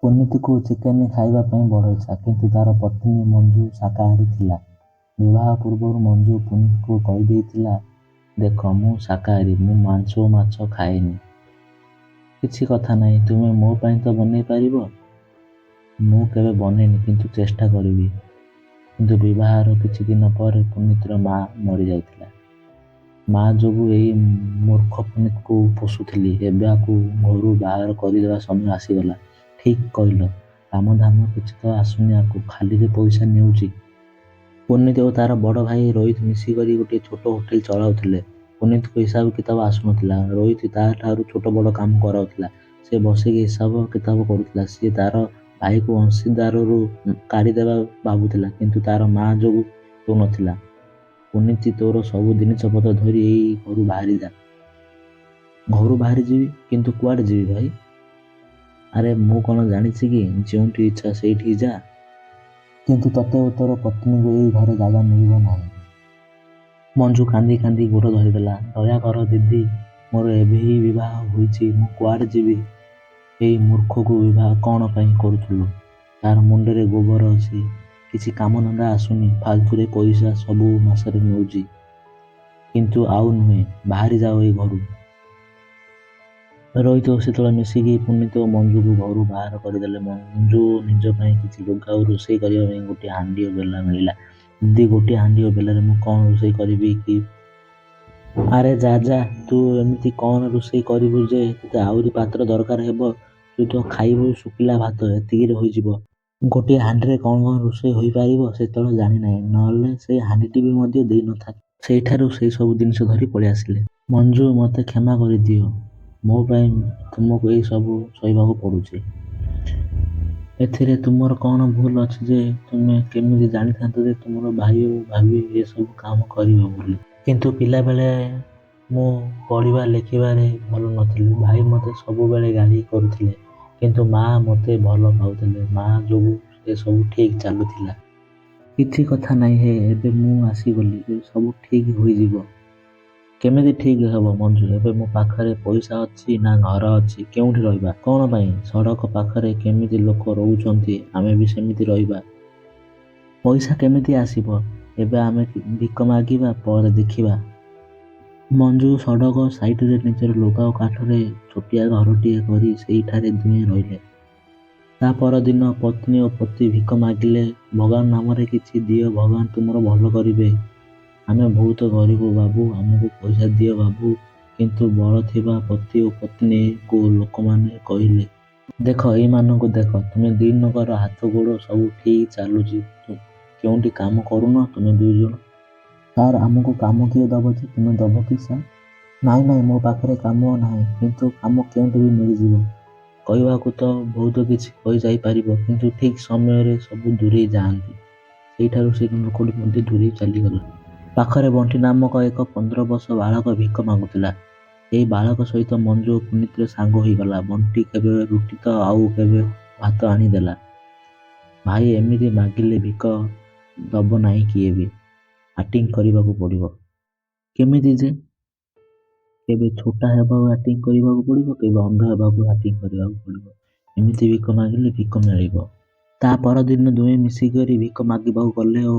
ପୁନୀତକୁ chicken ଖାଇବା ପାଇଁ ବଡ଼ ଇଚ୍ଛା। କିନ୍ତୁ ତା'ର ପତ୍ନୀ ମଞ୍ଜୁ ଶାକାହାରୀ ଥିଲା। ବିବାହ ପୂର୍ବରୁ ମଞ୍ଜୁ ପୁନୀତକୁ କହିଦେଇଥିଲା, ଦେଖ, ମୁଁ ଶାକାହାରୀ, ମୁଁ ମାଂସ ଓ ମାଛ ଖାଏନି। କିଛି କଥା ନାହିଁ, ତୁମେ ମୋ ପାଇଁ ତ ବନେଇ ପାରିବ। ମୁଁ କେବେ ବନେଇନି, କିନ୍ତୁ ଚେଷ୍ଟା କରିବି। କିନ୍ତୁ ବିବାହର କିଛି ଦିନ ପରେ ପୁନୀତର ମା ମରିଯାଇଥିଲା। ମା ଯୋଗୁଁ ଏଇ ମୂର୍ଖ ପୁନୀତକୁ ପୋଷୁଥିଲି। ଏବେ ୟାକୁ ଘରୁ ବାହାର କରିଦେବା ସମୟ ଆସିଗଲା। ଠିକ୍ କହିଲ, କାମଧାମ କିଛି ତ ଆସୁନି ୟାକୁ, ଖାଲିରେ ପଇସା ନେଉଛି। ପୁନୀତ ଓ ତା'ର ବଡ଼ ଭାଇ ରୋହିତ ମିଶିକରି ଗୋଟିଏ ଛୋଟ ହୋଟେଲ ଚଳାଉଥିଲେ। ପୁନୀତକୁ ହିସାବ କିତାବ ଆସୁନଥିଲା। ରୋହିତ ତା'ଠାରୁ ଛୋଟ ବଡ଼ କାମ କରାଉଥିଲା। ସେ ବସିକି ହିସାବ କିତାବ କରୁଥିଲା। ସିଏ ତା'ର ଭାଇକୁ ଅଂଶୀଦାରରୁ କାଢ଼ିଦେବା ଭାବୁଥିଲା, କିନ୍ତୁ ତା'ର ମା ଯୋଗୁଁ ହେଉନଥିଲା। ପୁନୀତ, ତୋର ସବୁ ଜିନିଷପତ୍ର ଧରି ଏଇ ଘରୁ ବାହାରିଯା। ଘରୁ ବାହାରିଯିବି? କିନ୍ତୁ କୁଆଡ଼େ ଯିବି ଭାଇ? ଆରେ ମୁଁ କ'ଣ ଜାଣିଛି କି? ଯେଉଁଠି ଇଚ୍ଛା ସେଇଠିକି ଯା। କିନ୍ତୁ ତୋତେ ଓ ତୋର ପତ୍ନୀକୁ ଏଇ ଘରେ ଜାଗା ମିଳିବ ନାହିଁ। ମଞ୍ଜୁ କାନ୍ଦି କାନ୍ଦି ଗୋଡ଼ ଧରିଦେଲା। ଦୟା କର ଦିଦି, ମୋର ଏବେ ହିଁ ବିବାହ ହୋଇଛି, ମୁଁ କୁଆଡ଼େ ଯିବି? ଏଇ ମୂର୍ଖକୁ ବିବାହ କ'ଣ ପାଇଁ କରୁଥିଲୁ? ତା'ର ମୁଣ୍ଡରେ ଗୋବର ଅଛି। କିଛି କାମଧନ୍ଦା ଆସୁନି, ଫାଲତୁରେ ପଇସା ସବୁ ମାସରେ ନେଉଛି। କିନ୍ତୁ ଆଉ ନୁହେଁ, ବାହାରି ଯାଅ ଏଇ ଘରୁ। ରୋହିତ ଓ ଶୀତଳ ମିଶିକି ପୁନୀତ ଓ ମଞ୍ଜୁକୁ ଘରୁ ବାହାର କରିଦେଲେ। ମଞ୍ଜୁ ନିଜ ପାଇଁ କିଛି ଲୁଗା ଓ ରୋଷେଇ କରିବା ପାଇଁ ଗୋଟିଏ ହାଣ୍ଡି ଓ ବେଲା ମିଳିଲା। ଦିଦି, ଗୋଟିଏ ହାଣ୍ଡି ଓ ବେଲାରେ ମୁଁ କ'ଣ ରୋଷେଇ କରିବି କି? ଆରେ ଯା ଯା, ତୁ ଏମିତି କ'ଣ ରୋଷେଇ କରିବୁ ଯେ ତୋତେ ଆହୁରି ପାତ୍ର ଦରକାର ହେବ? ତୁ ତ ଖାଇବୁ ଶୁଖିଲା ଭାତ, ଏତିକିରେ ହୋଇଯିବ। ଗୋଟିଏ ହାଣ୍ଡିରେ କ'ଣ କ'ଣ ରୋଷେଇ ହୋଇପାରିବ ଶୀତଳ ଜାଣିନାହିଁ, ନହେଲେ ସେ ହାଣ୍ଡିଟି ବି ମଧ୍ୟ ଦେଇନଥାନ୍ତା। ସେଇଠାରୁ ସେଇ ସବୁ ଜିନିଷ ଧରି ପଳେଇଆସିଲେ। ମଞ୍ଜୁ, ମୋତେ କ୍ଷମା କରିଦିଅ। ମୋ ପାଇଁ ତୁମକୁ ଏଇ ସବୁ ସହିବାକୁ ପଡ଼ୁଛି। ଏଥିରେ ତୁମର କ'ଣ ଭୁଲ ଅଛି ଯେ? ତୁମେ କେମିତି ଜାଣିଥାନ୍ତ ଯେ ତୁମର ଭାଇ ଓ ଭାବି ଏସବୁ କାମ କରିବେ ବୋଲି? କିନ୍ତୁ ପିଲାବେଳେ ମୁଁ ପଢ଼ିବା ଲେଖିବାରେ ଭଲ ନଥିଲି। ଭାଇ ମୋତେ ସବୁବେଳେ ଗାଳି କରୁଥିଲେ। କିନ୍ତୁ ମା ମୋତେ ଭଲ ପାଉଥିଲେ। ମା ଯୋଗୁଁ ଏସବୁ ଠିକ୍ ଚାଲୁଥିଲା। କିଛି କଥା ନାହିଁ ହେ, ଏବେ ମୁଁ ଆସିଗଲି, ସବୁ ଠିକ୍ ହୋଇଯିବ। କେମିତି ଠିକ୍ ହେବ ମଞ୍ଜୁ? ଏବେ ମୋ ପାଖରେ ପଇସା ଅଛି ନା ଘର ଅଛି, କେଉଁଠି ରହିବା? କ'ଣ ପାଇଁ? ସଡ଼କ ପାଖରେ କେମିତି ଲୋକ ରହୁଛନ୍ତି, ଆମେ ବି ସେମିତି ରହିବା। ପଇସା କେମିତି ଆସିବ? ଏବେ ଆମେ ଭିକ ମାଗିବା, ପରେ ଦେଖିବା। ମଞ୍ଜୁ ସଡ଼କ ସାଇଟରେ ନିଜର ଲୁଗା ଓ କାଠରେ ଛୋଟିଆ ଘରଟିଏ କରି ସେଇଠାରେ ଦୁହେଁ ରହିଲେ। ତା ପରଦିନ ପତ୍ନୀ ଓ ପତି ଭିକ ମାଗିଲେ। ଭଗବାନ ନାମରେ କିଛି ଦିଅ, ଭଗବାନ ତୁମର ଭଲ କରିବେ। ଆମେ ବହୁତ ଗରିବ ବାବୁ, ଆମକୁ ପଇସା ଦିଅ ବାବୁ। କିନ୍ତୁ ବଳ ଥିବା ପତି ଓ ପତ୍ନୀଙ୍କୁ ଲୋକମାନେ କହିଲେ, ଦେଖ, ଏଇମାନଙ୍କୁ ଦେଖ, ତୁମେ ଦିଜଣଙ୍କର ହାତ ଗୋଡ଼ ସବୁ ଠିକ୍ ଚାଲୁଛି, କେଉଁଠି କାମ କରୁନ ତୁମେ ଦୁଇଜଣ? ସାର୍, ଆମକୁ କାମ କିଏ ଦେବ ଯେ? ତୁମେ ଦେବ କି ସାର୍? ନାଇଁ ନାଇଁ, ମୋ ପାଖରେ କାମ ନାହିଁ, କିନ୍ତୁ କାମ କେଉଁଠି ବି ମିଳିଯିବ। କହିବାକୁ ତ ବହୁତ କିଛି କହିଯାଇପାରିବ, କିନ୍ତୁ ଠିକ୍ ସମୟରେ ସବୁ ଦୂରେଇ ଯାଆନ୍ତି। ସେଇଠାରୁ ସେ ଲୋକଟି ମଧ୍ୟ ଦୂରେଇ ଚାଲିଗଲା। ପାଖରେ ବଣ୍ଟି ନାମକ ଏକ 15 ବର୍ଷ ବାଳକ ଭିକ ମାଗୁଥିଲା। ଏହି ବାଳକ ସହିତ ମଞ୍ଜୁ ଓ ପୁନୀତର ସାଙ୍ଗ ହୋଇଗଲା। ବଣ୍ଟି କେବେ ରୁଟି ତ ଆଉ କେବେ ଭାତ ଆଣିଦେଲା। ଭାଇ, ଏମିତି ମାଗିଲେ ଭିକ ଦବ ନାହିଁ କିଏ ବି। ଆକ୍ଟିଂ କରିବାକୁ ପଡ଼ିବ। କେମିତି ଯେ? କେବେ ଛୋଟା ହେବାକୁ ଆକ୍ଟିଂ କରିବାକୁ ପଡ଼ିବ, କେବେ ଅନ୍ଧ ହେବାକୁ ଆକ୍ଟିଂ କରିବାକୁ ପଡ଼ିବ। ଏମିତି ଭିକ ମାଗିଲେ ଭିକ ମିଳିବ। ତା ପରଦିନ ଦୁହେଁ ମିଶିକରି ଭିକ ମାଗିବାକୁ ଗଲେ ଓ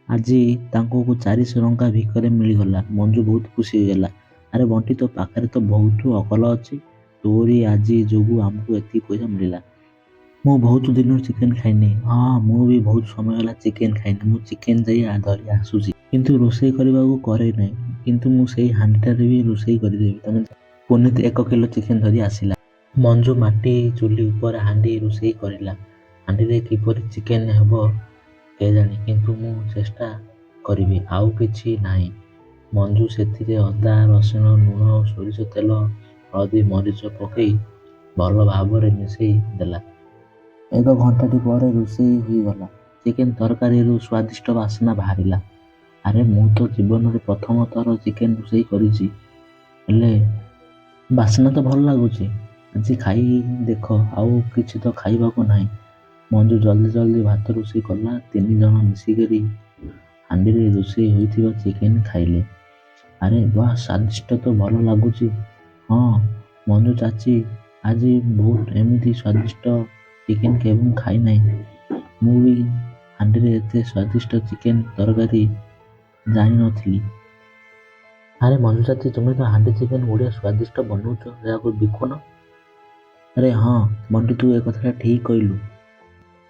ଆଜି ତାଙ୍କୁ 400 ଟଙ୍କା ଭିକରେ ମିଳିଗଲା। ମଞ୍ଜୁ ବହୁତ ଖୁସି ହୋଇଗଲା। ଆରେ ବଣ୍ଟି, ତୋ ପାଖରେ ତ ବହୁତ ଅକଲ ଅଛି। ତୋରି ଆଜି ଯୋଗୁଁ ଆମକୁ ଏତିକି ପଇସା ମିଳିଲା। ମୁଁ ବହୁତ ଦିନରୁ ଚିକେନ ଖାଇନି। ହଁ, ମୁଁ ବି ବହୁତ ସମୟ ହେଲା ଚିକେନ ଖାଇନି। ମୁଁ ଚିକେନ ଯାଇ ଧରି ଆସୁଛି। କିନ୍ତୁ ରୋଷେଇ କରିବାକୁ କରେ ନାହିଁ। କିନ୍ତୁ ମୁଁ ସେଇ ହାଣ୍ଡିଟାରେ ବି ରୋଷେଇ କରିଦେବି, ତମେ। ପୁନୀତ 1 କିଲୋ ଚିକେନ ଧରି ଆସିଲା। ମଞ୍ଜୁ ମାଟି ଚୁଲି ଉପରେ ହାଣ୍ଡି ରୋଷେଇ କରିଲା। ହାଣ୍ଡିରେ କିପରି ଚିକେନ ହେବ କେଜାଣି, କିନ୍ତୁ ମୁଁ ଚେଷ୍ଟା କରିବି। ଆଉ କିଛି ନାହିଁ। ମଞ୍ଜୁ ସେଥିରେ ଅଦା, ରସୁଣ, ଲୁଣ, ସୋରିଷ ତେଲ, ହଳଦୀ, ମରିଚ ପକାଇ ଭଲ ଭାବରେ ମିଶାଇ ଦେଲା। ଏକ ଘଣ୍ଟାଟି ପରେ ରୋଷେଇ ହୋଇଗଲା। ଚିକେନ ତରକାରୀରୁ ସ୍ୱାଦିଷ୍ଟ ବାସ୍ନା ବାହାରିଲା। ଆରେ, ମୁଁ ତ ଜୀବନରେ ପ୍ରଥମ ଥର ଚିକେନ ରୋଷେଇ କରିଛି, ହେଲେ ବାସ୍ନା ତ ଭଲ ଲାଗୁଛି। ଆଜି ଖାଇ ଦେଖ, ଆଉ କିଛି ତ ଖାଇବାକୁ ନାହିଁ। ମଞ୍ଜୁ ଜଲ୍ଦି ଜଲ୍ଦି ଭାତ ରୋଷେଇ କଲା। ତିନି ଜଣ ମିଶିକରି ହାଣ୍ଡିରେ ରୋଷେଇ ହୋଇଥିବା ଚିକେନ ଖାଇଲେ। ଆରେ ବାଃ, ସ୍ୱାଦିଷ୍ଟ ତ ଭଲ ଲାଗୁଛି। ହଁ ମଞ୍ଜୁ ଚାଚୀ, ଆଜି ବହୁତ ଏମିତି ସ୍ୱାଦିଷ୍ଟ ଚିକେନ୍ କେବେ ମୁଁ ଖାଇନାହିଁ। ମୁଁ ବି ହାଣ୍ଡିରେ ଏତେ ସ୍ୱାଦିଷ୍ଟ ଚିକେନ୍ ତରକାରୀ ଜାଣିନଥିଲି। ଆରେ ମଞ୍ଜୁ ଚାଚୀ, ତୁମେ ତ ହାଣ୍ଡି ଚିକେନ୍ ବଢ଼ିଆ ସ୍ୱାଦିଷ୍ଟ ବନଉଛ, ଏହାକୁ ବିକୁନ? ଆରେ ହଁ ବଣ୍ଟି, ତୁ ଏ କଥାଟା ଠିକ୍ କହିଲୁ।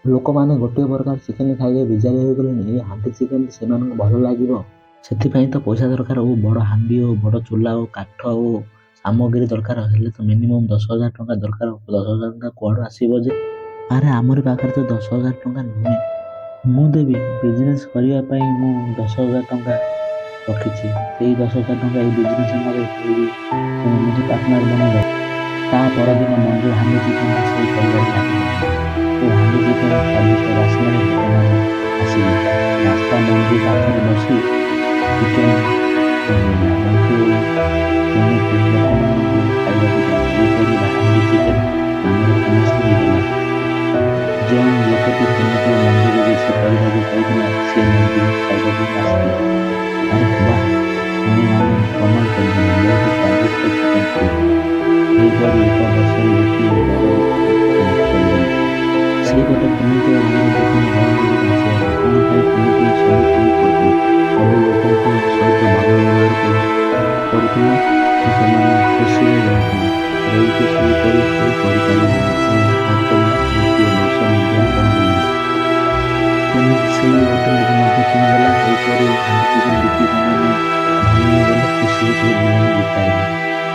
ଲୋକମାନେ ଗୋଟିଏ ପ୍ରକାର ଚିକେନ୍ ଖାଇ ଖାଇ ବିଜାରିଆ ହୋଇଗଲେଣି। ଏହି ହାଣ୍ଡି ଚିକେନ୍ ସେମାନଙ୍କୁ ଭଲ ଲାଗିବ। ସେଥିପାଇଁ ତ ପଇସା ଦରକାର ଓ ବଡ଼ ହାଣ୍ଡି ଓ ବଡ଼ ଚୁଲା ଓ କାଠ ଓ ସାମଗ୍ରୀ ଦରକାର ହେଲେ ତ ମିନିମମ୍ 10,000 ଟଙ୍କା ଦରକାର। 10,000 ଟଙ୍କା କୁଆଡ଼ୁ ଆସିବ ଯେ? ଆରେ ଆମରି ପାଖରେ ତ 10,000 ଟଙ୍କା ନୁହେଁ। ମୁଁ ଦେବି। ବିଜନେସ୍ କରିବା ପାଇଁ ମୁଁ 10,000 ଟଙ୍କା ରଖିଛି। ସେଇ 10,000 ଟଙ୍କା ଏଇ ବିଜନେସ୍ରେ ଲଗାଇ ତୁମେ ମୋତେ ପାର୍ଟନର୍ ବନେଇବ। ତା ପରଦିନ ମଞ୍ଜୁ ହାଣ୍ଡି ଚିକେନ୍ ରୋଷେଇ କରିବାରେ ଲାଗିପଡ଼ିଲା ଓ ହାଣ୍ଡି ଚିକେନ୍ ସ୍ୱାଦିଷ୍ଟ ବାସ୍ନାରେ ଲୋକମାନେ ଆସିଲେ। ରାସ୍ତା ମଞ୍ଜୁ ପାଖରେ ବସି ଚିକେନ୍ ବନେଇଲା। ମଞ୍ଜୁ ପୁନିତ ଲୋକମାନଙ୍କୁ ଖାଇବାକୁ ଦେଲେ। ଏହିପରି ହାଣ୍ଡି ଚିକେନ୍ ନାମରେ ଫେମସ୍ ହୋଇଗଲା। ଯେଉଁ ଲୋକଟି ପୁନିତ ଓ ମଞ୍ଜୁକୁ ବେଶୀ କରିବାକୁ କହିଥିଲା, ସିଏ ମଧ୍ୟ ଖାଇବାକୁ ଆସିଲା। ଆରେ ବାଃ, ତୁମେମାନେ କମାଲ କରିଦେଲ, ବହୁତ ସ୍ୱାଦିଷ୍ଟ ଚିକେନ୍ ଥିଲା। ଏହିପରି ଏକ ବର୍ଷରେ ଗୋଟିଏ ବଡ଼ ଦୋକାନ କରିଦେଲେ। ସେଇପଟେ ପୁନିତ ଭାଇର ଦୋକାନ ବନ୍ଦ ହୋଇକି ଆସିଗଲା। କ'ଣ ପାଇଁ ପୁନିତ ସବୁ କାମ କରୁଥିଲା। ସବୁ ଲୋକଙ୍କ ସହିତ ଭଲ ବ୍ୟବହାର କରୁଥିଲା ଓ ସେମାନେ ଖୁସିରେ ରହୁଥିଲେ। ରୋହିତ ସେହିପରି ସେ କରିପାରିଲାନି ଓ ହୋଟେଲ ଗୋଟିଏ ବର୍ଷ ମଧ୍ୟରେ ବନ୍ଦ ହୋଇଗଲା। ପୁନିତ ସେଇ ହୋଟେଲକୁ ମଧ୍ୟ କିଣିଦେଲା। ଏହିପରି ହାଣ୍ଡି ଚିକେନ୍ ବିକି ସେମାନେ ଧନୀ ହୋଇଗଲେ, ଖୁସିରେ ସବୁ ଜୀବନ ବିତାଇଲେ।